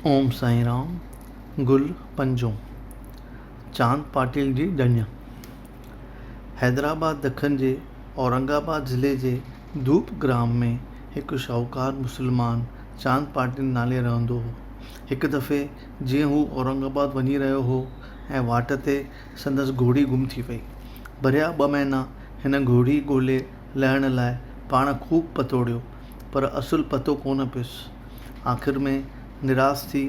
اوم سائين رام، گل پنجون، چاند پاٽيل جي ڄڃ، حيدرآباد دکن جي اورنگ آباد ضلعي جي ڌوپ گرام ۾ هڪ شاهوڪار مسلمان چاند پاٽيل نالي رهندو هو. هڪ دفعي جيئن هو اورنگ آباد وڃي رهيو هو ۽ واٽ تي سندس گهوڙي گم ٿي وئي. ڀريا ٻه مهينا هن گهوڙي ڳولي لهڻ لاء پاڻ خوب پتوڙيو پر اصل پتو ڪونه پيس. آخر ۾ نراس ٿي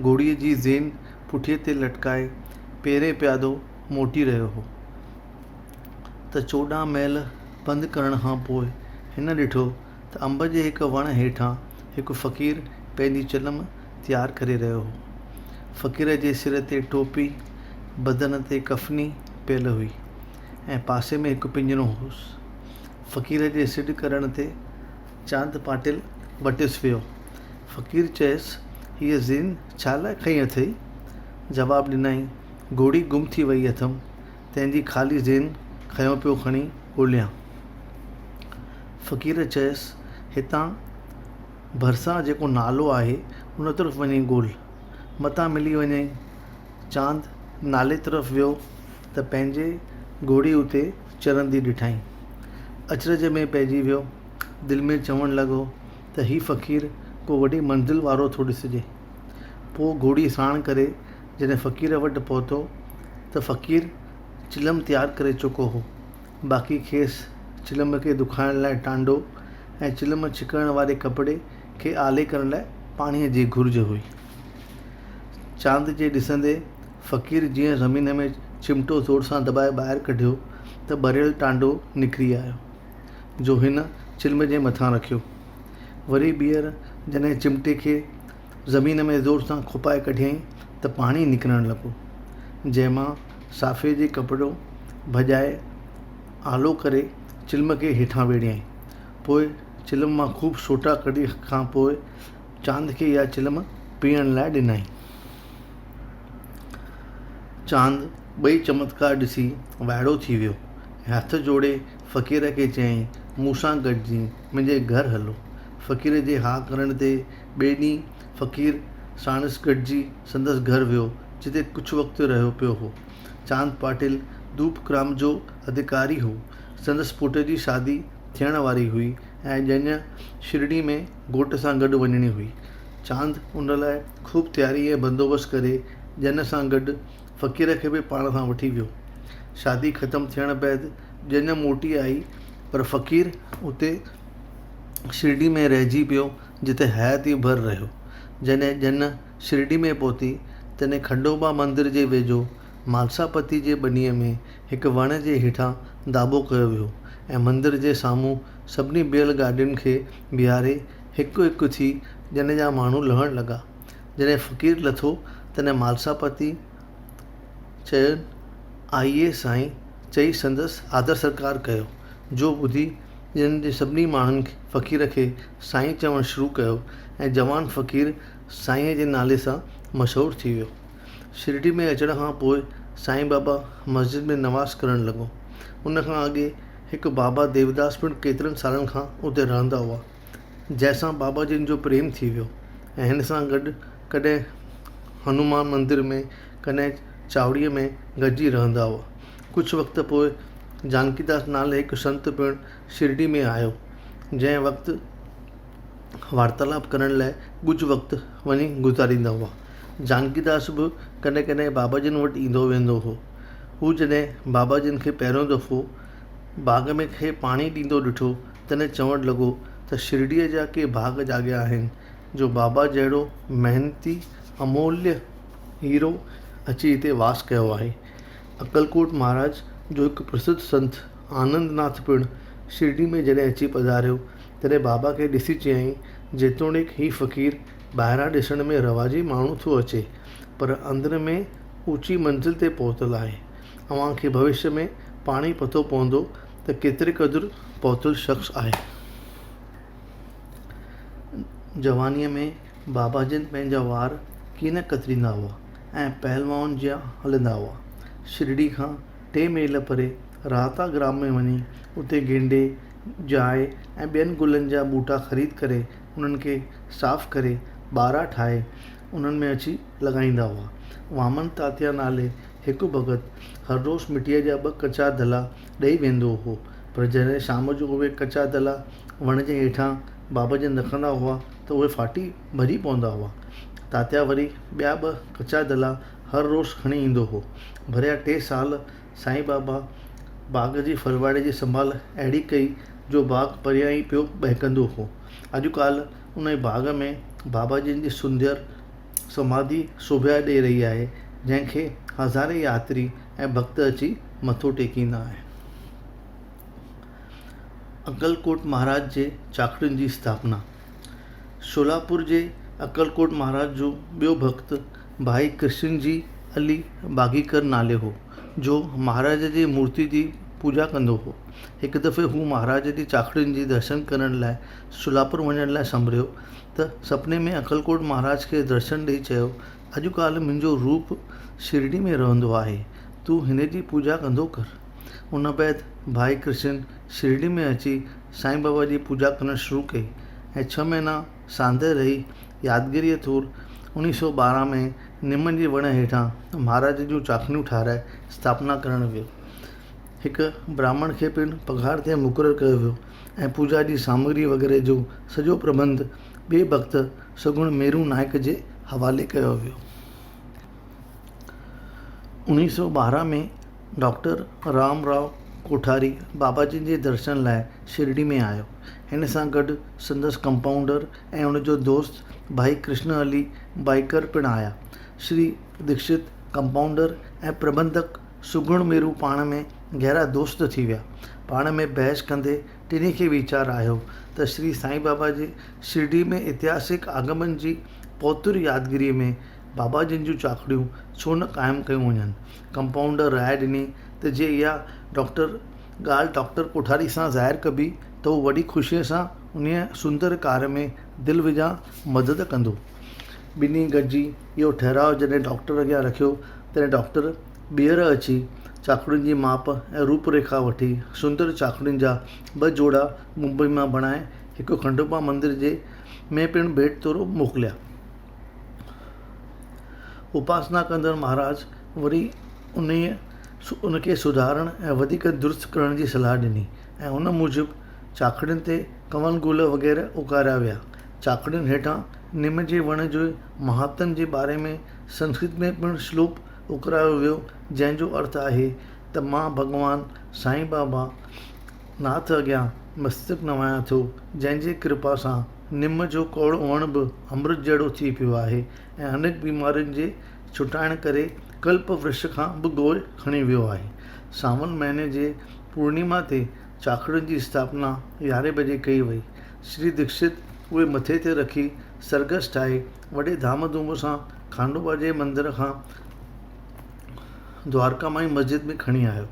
گهوڙيء جي زين پٺيء تي لٽڪائي پيرين پيادو موٽي رهيو هو ته 14 ميل پنڌ ڪرڻ کان پوء هن ڏٺو ته انب جي هڪ وڻ هيٺان هڪ فقير پنهنجي چلم تيار ڪري رهيو هو. فقير جي سر تي ٽوپي، بدن تي ڪفني پيل هئي ۽ پاسي ۾ هڪ پڃرو هوس. فقير جي سڏ ڪرڻ تي چاند پاٽل وٽس ويو. فقير چيس، هيء زين ڇا لاء کنئي اٿئي؟ جواب ڏنائين، گهوڙي گم ٿي وئي اٿم، تنهن جي خالي زين کنيو پيو کڻي ڳوليان. فقير چيس، هتان ڀرسان جيڪو نالو آهي، ان طرف وڃي ڳول، متان ملي وڃئي. چاند نالي طرف ويو ته پنهنجي گهوڙي اتي چرندي ڏٺائين. اچرج ۾ پئجي ويو. دل ۾ چوڻ لڳو ته هي فقير ڪو وڏي منزل وارو ٿو ڏسجي. پوء گهوڙي ساڻ ڪري جڏهن فقير وٽ پهتو ته فقير چلم تيار ڪري چڪو هو. باقي کيس چلم کي دکائڻ لاء ٽانڊو ۽ چلم ڇڪڻ واري ڪپڙي کي آلي ڪرڻ لاء پاڻيء جي گهرج هئي. چاند جي ڏسندي فقير جيئن زمين ۾ چمٽو زور سان دٻائي ٻاهر ڪڍيو ته ٻريل ٽانڊو نڪري آيو، جو هن چلم جي مٿان رکيو. وري ٻيهر جڏهن چمٽي کي زمين ۾ زور سان کوپائي ڪڍيائين ته پاڻي نڪرڻ لڳو، جنهن مان صافي جي ڪپڙو ڀڄائي آلو ڪري چلم کي هيٺان ويڙهيائين. پوء چلم مان خوب سوٽا ڪڍي کان پوء چاند کي اها چلم پيئڻ لاء ڏنائين. چاند ٻئي چمتڪار ڏسي وائڙو ٿي ويو ۽ هٿ جوڙي فقير کي چيائين، مون سان گڏجي منهنجي گهر هلو. فقير جي ها ڪرڻ تي ٻئي ڏينهن فقير ساڻس گڏجي سندس گهر ويو، جتي ڪجهه وقت رهيو پيو هو. چاند پاٽل ڌوپ گرام جو اڌڪاري هو. سندس پٽ جي شادي ٿيڻ واري هئي ۽ ڄڃ شرڙي ۾ گهوٽ سان گڏ وڃڻي هئي. چاند ان لاء خوب تياري ۽ بندوبست ڪري ڄڃ سان گڏ فقير کي به پاڻ سان وٺي ويو. شادي ختم ٿيڻ بعد ڄڃ موٽي آئي پر فقير اتي شرڊي ۾ رهجي پيو جتي حياتي ڀر رهيو. جڏهن ڄڃ شرڊي ۾ پهتي تڏهن کنڊوبا مندر جي ويجهو مالساپتي جي ٻنيء ۾ هڪ وڻ جي هيٺان داٻو ڪيو ويو ۽ مندر جي سامهون سڀني بيل گاڏين کي بيهاري هڪ هڪ ٿي ڄڃ جا ماڻهو لهڻ لڳا. جڏهن فقير لٿو تڏهن مالساپتي چين آئيي سائين چئي سندس آدر ستڪار ڪيو، جو ٻڌي ڄڃ جي سڀني ماڻهن فقير کي سائين چوڻ شروع ڪيو ۽ جوان فقير سائينء جي نالي سان مشهور ٿي ويو. شرڊي ۾ اچڻ کان پوء سائين بابا مسجد ۾ نماز ڪرڻ لڳو. ان کان اڳي هڪ بابا ديوداس پڻ ڪيترن سالن کان اتي رهندا هئا، جنهن سان بابا جن جو پريم ٿي ويو ۽ هن سان گڏ ڪڏهن هنومان مندر ۾ ڪڏهن چاوڙيء ۾ گڏجي رهندا هئا. ڪجهه وقت پوء جانڪيداس نالي هڪ سنت پڻ شرڊي ۾ آيو، جنهن وقت وارتالاپ ڪرڻ لاء ڪجهه وقت وڃي گذاريندا هئا. جانڪيداس به ڪڏهن ڪڏهن بابا جن وٽ ايندو ويندو هو. هو جڏهن بابا جن کي پهريون دفعو باغ ۾ کي پاڻي ڏيندو ڏٺو، تڏهن چوڻ لڳو ته شرڊيء جا ڪي ڀاڳ جاڳيا آهن، جو بابا جهڙو محنتي اموليه هيرو اچي هتي واس ڪيو آهي. اڪلڪوٽ مهاراج جو هڪ پرسڌ سنت آنند ناٿ پڻ شرڊي ۾ جڏهن اچي پڌاريو، تڏهن بابا کي ڏسي چيائين، جيتوڻيڪ هي فقير ٻاهران ڏسڻ ۾ رواجي ماڻهو ٿو اچي، پر اندر ۾ اوچي منزل تي پهتل آهي. اوهان کي ڀوشيه ۾ پاڻ ئي پتو پوندو ته ڪيتري قدر پهتل شخص آهي. جوانيء ۾ بابا جن پنهنجا وار ڪين ڪتريندا هئا ۽ پهلوان جيان هلندا هئا. شرڙي کان ٽي ميل پري راهتا گرام ۾ وڃي اتي گينڊي، جاء ۽ ٻين گلن جا ٻوٽا خريد ڪري انهن کي صاف ڪري ٻارا ٺاهي انهن ۾ اچي لڳائيندا هئا. وامن تاتيا نالي هڪ ڀڳت هر روز مٽيء جا ٻه ڪچا دلا ڏئي ويندو هو، پر جڏهن شام جو اهي ڪچا دلا وڻ جي هيٺان بابا جن رکندا هئا ته اهي ڦاٽي ڀڄي پوندا هئا. تاتيا وري ٻيا ٻه ڪچا دلا هر روز کڻي ايندو هو. ڀريا ٽي سال سائين بابا باغ جي ڦلواڙي جي سنڀال اهڙي ڪئي جو باغ پريان ئي پيو ٻهڪندو هو. اڄ ڪالهه انهي باغ ۾ بابا جن جي سندر سماڌي سوڀيا ڏئي رهي آهي، جنهن کي هزارين ياتري ۽ ڀڳت اچي مٿو ٽيڪيندا آهن. اڪلڪوٽ مهاراج جي چاکڙين جي اسٿاپنا. شولاپور جي اڪلڪوٽ مهاراج جو ٻيو ڀڳت ڀائي ڪرشن جي علي باغيڪر نالي هو، جو مهاراج جي مورتي جي پوڄا ڪندو هو. هڪ دفعي هو مهاراج جي چاکڙين جي درشن ڪرڻ لاء شولاپور وڃڻ لاء سنڀريو ته سپني ۾ اڪلڪوٽ مهاراج کيس درشن ڏئي چيو، اڄ ڪالهه منهنجو روپ شرڊي ۾ رهندو آهي، تون هن جي پوڄا ڪندو ڪر. ان بعد ڀائي ڪرشن شرڊي ۾ اچي سائين بابا جي پوڄا ڪرڻ شروع ڪئي ۽ ڇهه مهينا ساندهه رهي يادگيريء طور 1912 ۾ نم جي وڻ هيٺان مهاراج جون چاکڙيون ٺاهرائي اسٿاپنا ڪرڻ ويو. هڪ براهمڻ کي پڻ پگهار تي مقرر ڪيو ويو ۽ پوڄا جي سامگري وغيره جو سڄو پرٻنڌ ٻئي ڀڳت سگهڻ ميرو نائڪ جي حوالي ڪيو ويو. 1912 ۾ ڊاڪٽر رام راء ڪوٺاري بابا جن جي درشن لاء شرڊي ۾ آيو. هن سان گڏ سندس ڪمپائونڊر ۽ ان جو دوست ڀائي ڪرشن علي بائيڪر پڻ آيا. شري ديڪشت ڪمپائونڊر ۽ پرٻنڌڪ سگهڻ ميرو پاڻ ۾ گهرا دوست ٿي ويا. پاڻ ۾ بحث ڪندي ٽنهي کي ويچار آيو ته شري سائين بابا جي شرڊي ۾ اتهاسڪ آگمن جي پوتر يادگيريء ۾ بابا جن جون چاکڙيون ڇو نه قائم ڪيون وڃن. ڪمپائونڊر راء ڏني ته جي اها ڊاڪٽر ڳالهه ڊاڪٽر ڪوٺاري سان ظاهر ڪبي ته هو وڏي خوشيء سان انهيء سندر ڪار ۾ دل وجهان مدد ڪندو. ٻنهي گڏجي اهو ٺهراء جڏهن ڊاڪٽر اڳيان رکيو، تڏهن ڊاڪٽر ٻيهر اچي چاکڙين جي ماپ ۽ روپ ريکا وٺي سندر چاکڙين جا ٻه جوڙا ممبئي مان بڻائي هڪ کنڊوبا مندر جي ۾ پڻ ڀيٽ طور موڪليا. اپاسنا ڪندڙ مهاراج وري انهيء ان کي سڌارڻ ۽ وڌيڪ درست ڪرڻ جي صلاح ڏني ۽ ان موجب چاکڙين تي ڪنول گل وغيره اڪاريا ويا. چاکڙين هيٺان نم جي وڻ جي مهاتن جي باري ۾ سنسڪرت ۾ پڻ شلوڪ اڪرايو ويو، جنهن جو ارٿ آهي ته مان ڀڳوان سائين بابا ناٿ اڳيان مستڪ نوايان ٿو، جنهن جي ڪرپا سان نم جو ڪؤڙو وڻ به امرت جهڙو ٿي پيو آهي ۽ انيڪ بيمارين جي ڇٽائڻ ڪري ڪلپ ورش کان به گوء کڻي ويو آهي. سانوڻ مهيني جي پورڻيما تي چاکڙين جي اسٿاپنا يارهين بجي ڪئي وئي. شري ديڪشت اهي مٿي تي رکي سرگس ٺاهي وڏي ڌام ڌوم سان کانڊوبا جي مندر کان دوارڪا مائي مسجد ۾ کڻي آيو.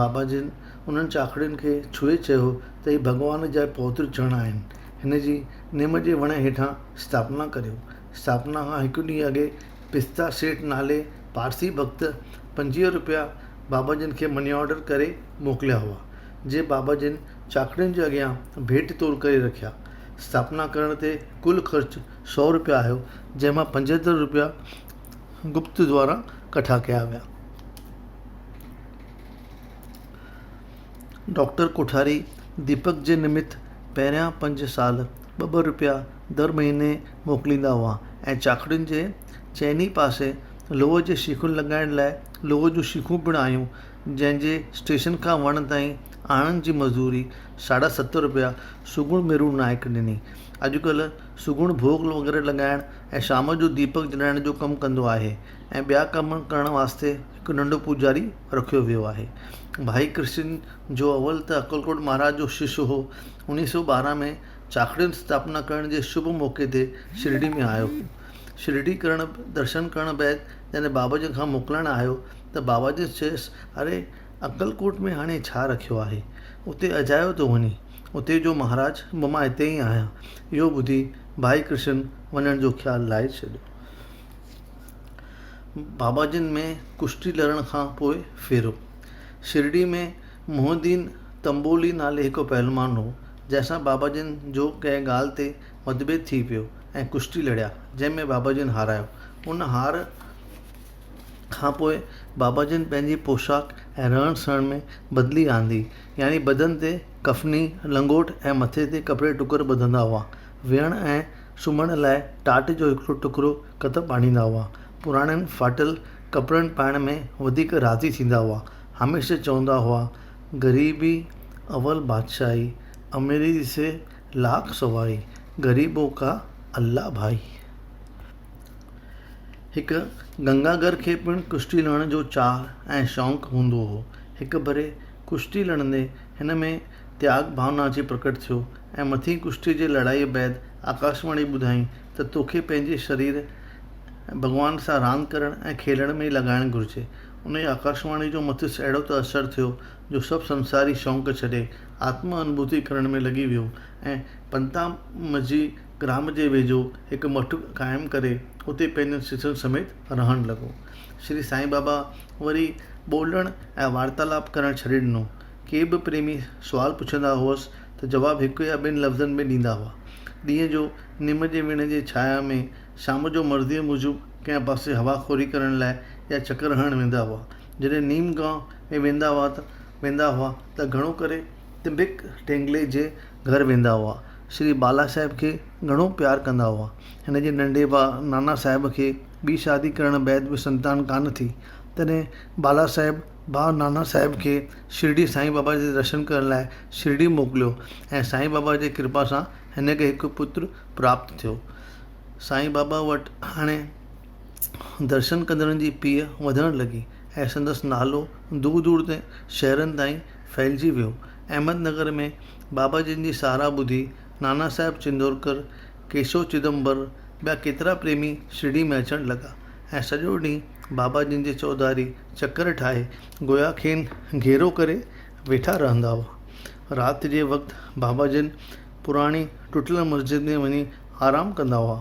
بابا جن انهن چاکڙين کي ڇهي چيو ته هي ڀڳوان جا پوتر چرڻ آهن. هن جي نم جي وڻ هيٺان اسٿاپنا ڪريو. اسٿاپنا کان هڪ ڏينهن اڳي پستا سيٺ نالي پارسي ڀڳت 25 روپيا بابا جن کي مني آرڊر ڪري موڪليا هئا، جي بابا جن چاکڙين جي اڳيان ڀيٽ طور ڪري رکيا. اسٿاپنا ڪرڻ تي ڪل خرچ سؤ روپيا آيو، جنهن مان 75 روپيا گپت دواران ڪٺا ڪيا ويا. ڊاڪٽر ڪوٺاري ديپڪ جي نمت پهريان پنج سال ٻه ٻه روپيا در مهيني موڪليندا هئا ۽ چاکڙين جي چئني پاسي لوهه جي شيخن لڳائڻ لاء لوهه جون شيخون پڻ آيون، جنهن جي اسٽيشن کان وڻ تائين آڻڻ جي مزدوري ساڍا ست روپيا سگهڻ ميرو نائڪ ڏني. اڄڪلهه سگهڻ ڀوڳ وغيره لڳائڻ ۽ شام جو ديپڪ جلائڻ جو ڪم ڪندو آهي ۽ ٻيا ڪم ڪرڻ واسطي هڪ ننڍو پوڄاري رکيو ويو آهي. ڀائي ڪرشن جو اول ته اڪلڪوٽ مهاراج جو شش هو. 1912 ۾ چاکڙين اسٿاپنا ڪرڻ جي شڀ موقعي تي شرڊي ۾ آيو هو. شرڊي ڪرڻ درشن ڪرڻ بعد جڏهن بابا جن کان موڪلائڻ آيو ته بابا جن چيس، اري اڪلڪوٽ ۾ هاڻي ڇا رکيو آهي؟ اتي اجايو ٿو وڃين. اتي جو مهاراج به مان هتي ئي آهيان. اهو ٻڌي ڀائي ڪرشن وڃڻ جو خيال لاهي ڇڏيو. بابا جن ۾ ڪشتي لڙڻ کان پوء ڦيرو. شرڊي ۾ محي الدين تنبولي نالي هڪ پهلوان هو، جنهن سان بابا جن جو ڪنهن ڳالهه تي متڀيد ٿي پيو ۽ ڪشتي لڙيا، جنهن ۾ بابا جن هارايو. ان هار کان پوء بابا جن پنهنجي پوشاڪ ۽ رهڻ سهڻ ۾ بدلي آندي، يعني بدن تي ڪفني، لنگوٽ ۽ مٿي تي ڪپڙي ٽڪر ٻڌندا هئا. ويهڻ ۽ سمهڻ لاء ٽاٽ جو هڪڙو ٽڪرو ڪتب آڻيندا هئا. پراڻن ڦاٽل ڪپڙن پائڻ ۾ وڌيڪ راضي ٿيندا هئا. هميشه چوندا هئا، غريبي اول بادشاهي، اميري سي لاک سوائي، غريبون ڪا الله ڀائي. هڪ گنگاگر کي پڻ ڪشتي لڙڻ جو چاهه ۽ شوق هوندو هو. هڪ ڀيري ڪشتي لڙندي هن ۾ تياڳ ڀاونا اچي پرڪٽ ٿيو ۽ مٿين ڪشتي جي لڙائيء بعد آڪاشواڻي ٻڌائين ته توکي پنهنجي شرير ڀڳوان سان راند ڪرڻ ۽ کيلڻ ۾ ئي لڳائڻ گهرجي. انهيء آڪاشواڻي جو مٿس اهڙو ته اثر ٿيو جو سڀ سنساري شوق ڇڏي آتم انڀوتي ڪرڻ ۾ لڳي ويو ۽ پنتامجي گرام جي ويجهو هڪ مٺ قائم ڪري اتي پنهنجن ششين سميت رهڻ لڳو. شري سائين بابا وري ٻولڻ ۽ وارتالاپ ڪرڻ ڇڏي ڏنو. ڪي به پريمي سوال پڇندا هئس ته جواب هڪ يا ٻن لفظن ۾ ڏيندا هئا. ڏينهن جو نم جي وڻ جي ڇايا ۾، شام جو مرضيء موجب ڪنهن پاسي هوا خوري ڪرڻ لاء يا چڪر هڻڻ ويندا هئا. جڏهن نيم گانء ۾ ويندا هئا ته گهڻو ڪري تنبڪ ٽينگلي جي گهر ويندا هئا. شري بالا صاحب کي گهڻو پيار ڪندا هئا. هن جي ننڍي ڀاء نانا صاحب کي ٻي شادي ڪرڻ بعد به سنتان ڪانه ٿي. تڏهن بالا صاحب ڀاء نانا صاحب کي شرڊي سائين بابا جي درشن ڪرڻ لاء شرڊي موڪليو ۽ سائين بابا جي ڪرپا سان هن کي هڪ پتر پراپت ٿيو. سائين بابا وٽ هاڻي درشن ڪندڙن جي پيهه وڌڻ لڳي ۽ سندس نالو دور دور تائين شهرن تائين ڦهلجي ويو. احمد نگر ۾ بابا جن جي ساراهه ٻڌي نانا صاحب چندورڪر، ڪيشو چدمبر، ٻيا ڪيترا پريمي شرڊي ۾ اچڻ لڳا ۽ سڄو ڏينهن بابا جن جي چوڌاري چڪر ٺاهي گويا کين گهيرو ڪري ويٺا رهندا هئا. رات جي وقت بابا جن پراڻي ٽٽل مسجد ۾ وڃي آرام ڪندا هئا.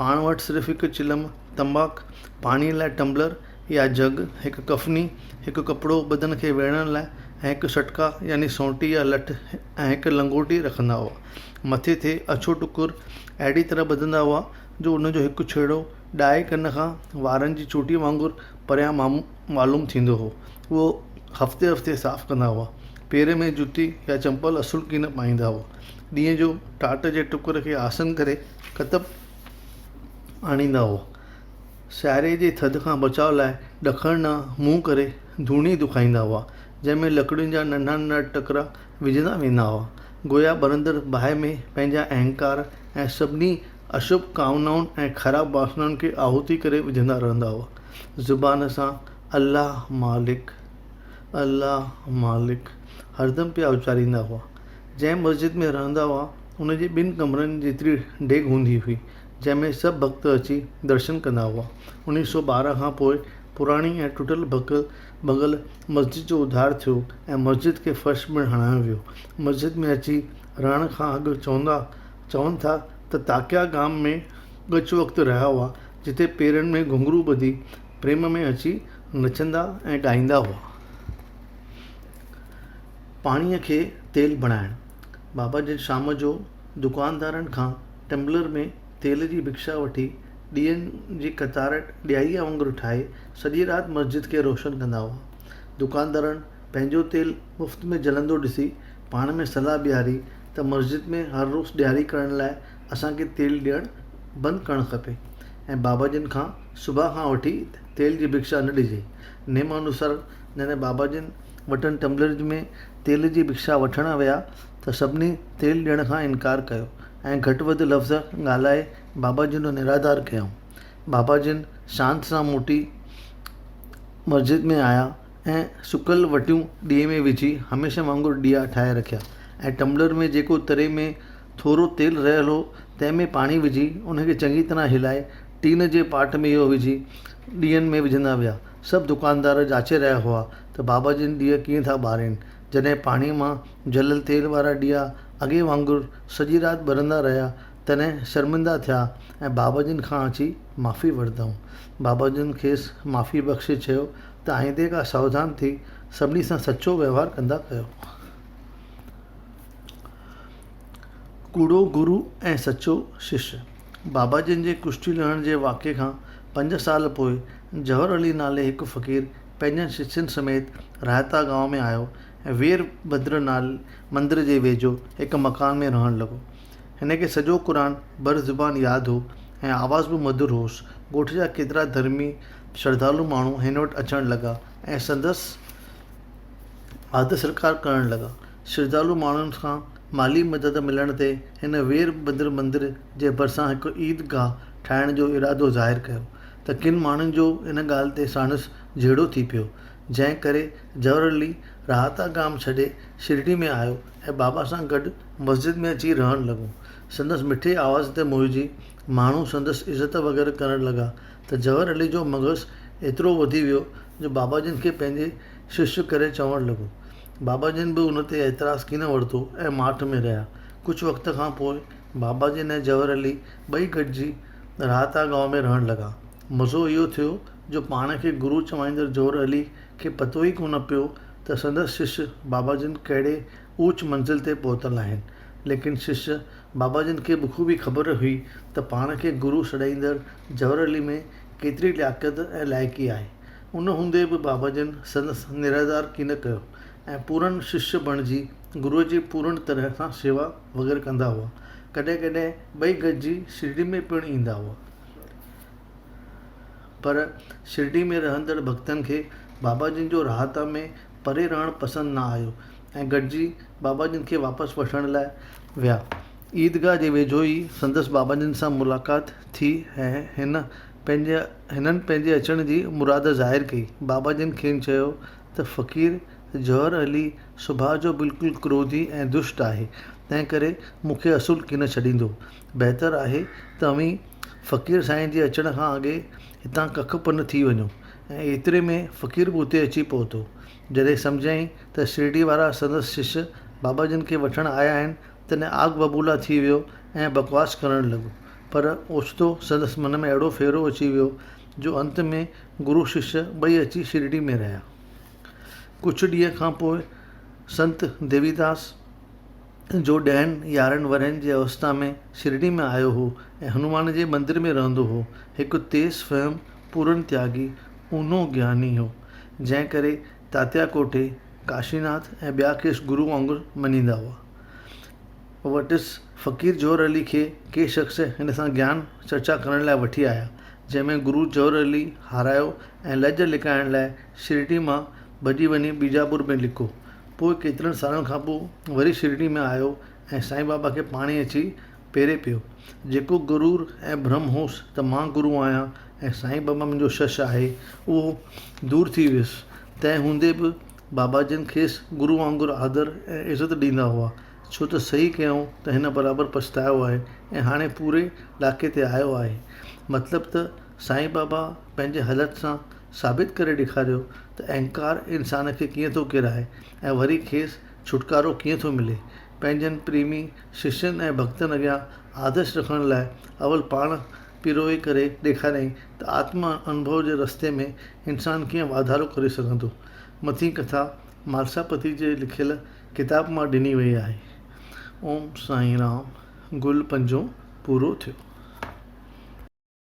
پاڻ وٽ صرف هڪ چلم، تنباڪ، پاڻيء لاء ٽمبلر يا جڳ، هڪ ڪفني، هڪ ڪپڙو بدن کي ويڙهڻ لاء ۽ هڪ سٽڪا يعني سونٽي يا لٺ ۽ هڪ لنگوٽي رکندا هئا. مٿي تي اڇو ٽڪر اهڙي طرح ٻڌندا هئا جو ان جو هڪ ڇيڙو ڏائي ڪن کان وارن جي چوٽيء وانگر پريان معلوم ٿيندو هو. اهو هفتي هفتي صاف ڪندا هئا. پير ۾ جتي يا چمپل اصل ڪين پائيندا هئا. ڏينهن جو ٽاٽ جي ٽڪر کي آسن ڪري ڪتب آڻيندا هئا. سياري جي ٿڌ کان بچاء لاء ڏکڻ ڏانهن منهن ڪري ڌوڻي دکائيندا هئا، جنهن ۾ لڪڙين جا ننڍا ننڍا ٽڪرا وجهندا ويندا هئا. گويا ٻرندڙ باهه ۾ پنهنجا اهنڪار ۽ سڀني اشڀ ڪامنائن ۽ خراب واسنائن کي آهوتي ڪري وجهندا رهندا هئا. زبان سان الله مالڪ! الله مالڪ! هردم پيا اچاريندا هئا. جنهن مسجد ۾ رهندا هئا، ان جي ٻن ڪمرن جيتري ڊيگهه هوندي هئي. جنهن ۾ سڀ ڀڳت اچي درشن ڪندا هئا. 1912 کان پوء پراڻي ۽ ٽٽل ڀڳل مسجد جو اڌار ٿيو ۽ مسجد کي فرش پڻ هڻايو ويو. مسجد ۾ اچي رهڻ کان اڳ چوندا چون ٿا ته تاڪيا گام ۾ ڳچ وقت رهيا هئا جتي پيرن ۾ گهنگهرو ٻڌي پريم ۾ اچي نچندا ۽ ڳائيندا هئا. پاڻيء کي تيل بڻائڻ، بابا جن شام جو دڪاندارن کان ٽمبلر ۾ تيل جي ڀڪشا وٺي ڏيئن جي قطار ڏياريء وانگر ٺاهي سڄي رات مسجد کي روشن ڪندا هئا. دڪاندارن پنهنجو تيل مفت ۾ جلندو ڏسي پاڻ ۾ صلاح بيهاري ته مسجد ۾ هر روز ڏياري ڪرڻ لاء اسان کي تيل ڏيڻ بند ڪرڻ کپي ۽ بابا جن کان صبح کان وٺي تيل جي ڀڪشا نه ڏجي. نيم انوسار جڏهن بابا جن وٽن ٽمبلر ۾ تيل جي ڀڪشا وٺڻ ويا ته سڀني تيل ڏيڻ کان انڪار ڪيو ۽ گهٽ وڌ لفظ ڳالهائي بابا جن جو نرادار ڪيائون. بابا جن شانت سان موٽي مسجد ۾ آيا ۽ سڪل وٽيون ڏيئي ۾ وجهي هميشه وانگر ڏيئا ٺاهي رکيا ۽ ٽمبلر ۾ جيڪو تري ۾ ٿورو تيل رهيل هو تنهن ۾ پاڻي وجهي ان کي چڱي طرح هلائي ٽين جي پاٽ ۾ اهو وجهي ڏيئن ۾ وجهندا ويا. سڀ دڪاندار جاچي رهيا هئا ته بابا جن ڏيئا ڪيئن ٿا ٻارين. جڏهن پاڻي مان جليل تيل وارا ڏيئا اڳي وانگر سڄي رات ٻرندا رهيا، تڏهن شرمندا ٿيا ۽ بابا جن کان اچي معافي ورتائون. بابا جن کيس معافي بخشي چيو ته آئيندي کان ساوڌان ٿي سڀني سان سچو وهنوار ڪندا ڪيو. ڪوڙو گرو ۽ سچو شش. بابا جن جي ڪشتي لڙڻ جي واقعي کان پنج سال پوء جوهر علي نالي هڪ فقير پنهنجن ششين سميت راهتا گانو ۾ آيو ۽ وير ڀدر نالي مندر جي ويجهو هڪ مڪان ۾ رهڻ لڳو. هن کي سڄو قرآن بر زبان ياد هو ۽ آواز به مڌر هوس. ڳوٺ جا ڪيترا ڌرمي شرڌالو ماڻهو هن وٽ اچڻ لڳا ۽ سندس آدر ستڪار ڪرڻ لڳا. شرڌالو ماڻهن کان مالي مدد ملڻ تي هن وير ڀدر مندر جي ڀرسان هڪ عيد گاهه ٺاهڻ جو ارادو ظاهر ڪيو ته ڪن ماڻهن جو ان ڳالهه تي ساڻس جهيڙو ٿي پيو، جنهن ڪري جوهر علي راهتا گام ڇڏي شرڊي ۾ آيو ۽ بابا سان گڏ مسجد ۾ اچي رهڻ لڳو. سندس مٺي آواز تي موهجي ماڻهو سندس عزت وغيره ڪرڻ لڳا ته جوهر علي جو مغز ايترو وڌي ويو جو بابا جن کي پنهنجي شش ڪري چوڻ لڳو. بابا جن به ان تي اعتراض ڪين ورتو ۽ ماٺ ۾ رهيا. ڪجهه وقت کان پوء بابا جن ۽ جوهر علي ٻئي گڏجي راهتا گانو ۾ رهڻ لڳا. مزو اهو ٿيو جو پاڻ کي گرو چوائيندڙ جوهر علي کي پتو ئي ڪونه پيو ته سندس شش بابا جن ڪهڙي اوچ منزل تي پهتل آهن. ليڪن شش بابا جن کي بخوبي خبر هئي ته پاڻ کي گرو سڏائيندڙ جوهر علي ۾ ڪيتري لياقت ۽ لائقي آهي. ان هوندي به بابا جن سندس نرادار ڪين ڪيو ۽ پورن شش بڻجي گروء جي پورڻ طرح سان شيوا وغيره ڪندا هئا. ڪڏهن ڪڏهن ٻئي گڏجي شرڊي ۾ پڻ ايندا هئا. پر شرڊي ۾ رهندڙ ڀڳتن کي بابا جن جو راهتا ۾ پري رهڻ پسند نه آيو ۽ گڏجي بابا جن کي واپس وٺڻ لاء ويا. عيدگاهه جي ويجهو ئي سندس بابا جن سان ملاقات ٿي ۽ هن پنهنجي هنن پنهنجي اچڻ جي مراد ظاهر ڪئي. بابا جن کين چيو ته فقير جوهر علي سڀاء جو بلڪل ڪروڌي ۽ دشٽ آهي، تنهنڪري مون کي اصل ڪين ڇڏيندو. بهتر آهي ته اوهين فقير سائين جي اچڻ کان اڳي هتان ڪک پن ٿي وڃو. ۽ ايتري ۾ فقير به اتي اچي پهتو. جڏهن سمجهيائين ته شرڊي وارا سندس شش بابا جن کي وٺڻ آيا آهن، تڏهن آگ ببولا ٿي ويو ۽ بڪواس ڪرڻ لڳو. پر اوچتو سندس من ۾ اهڙو ڦيرو اچي ويو، جو انت ۾ گرو شش ٻئي اچي شرڊي ۾ رهيا. ڪجهه ڏينهن کان پوء سنت ديويداس، جو ڏهن يارهن ورهين جي اوستا ۾ شرڊي ۾ آيو هو ۽ هنومان جي مندر ۾ رهندو هو، هڪ تيز فهم پورن تياڳي، اونهو گياني هو، جنهن ڪري تاتيا ڪوٽي، ڪاشيناٿ ۽ ٻيا کيس گرو وانگر مڃيندا هئا. وٽس فقير جوهر علي کي ڪي شخص هن سان گيان چرچا ڪرڻ لاء وٺي آيا، جنهن ۾ گرو جوهر علي هارايو ۽ لڄ لڪائڻ لاء شرڊي مان ڀڄي وڃي بيجاپور ۾ لڪو. پوء ڪيترن سالن کان پوء وري شرڊي ۾ آيو ۽ سائين بابا کي پاڻهي اچي پيري پيو. جيڪو غرور ۽ ڀرم هوس ته مان گرو آهيان ۽ سائين بابا منهنجو شش آهي، اهو دور ٿي ويس. تنهن هوندي به بابا جن کيس گرو وانگر آدر ۽ عزت ڏيندا هئا، ڇو ته صحيح ڪيائون ته هن برابر پڇتايو آهي ۽ هاڻي پوري ڏاڪي تي آيو آهي. مطلب ته سائين بابا پنهنجي هلت سان ثابت ڪري ڏيکاريو ته اهنڪار انسان کي ڪيئن ٿو ڪيرائي ۽ وري کيس ڇوٽڪارو ڪيئن ٿو ملي. پنهنجن پريمي ششين ۽ ڀڳتن اڳيان آدرش رکڻ لاء اول پاڻ پيروي ڪري ڏيکاريائين ته آتم انڀو جي رستي ۾ انسان ڪيئن واڌارو ڪري سگهندو. مٿين ڪٿا مالساپتي جي لکيل ڪتاب مان ڏني وئي آهي. اوم سائين رام گل پنجون پورو ٿيو.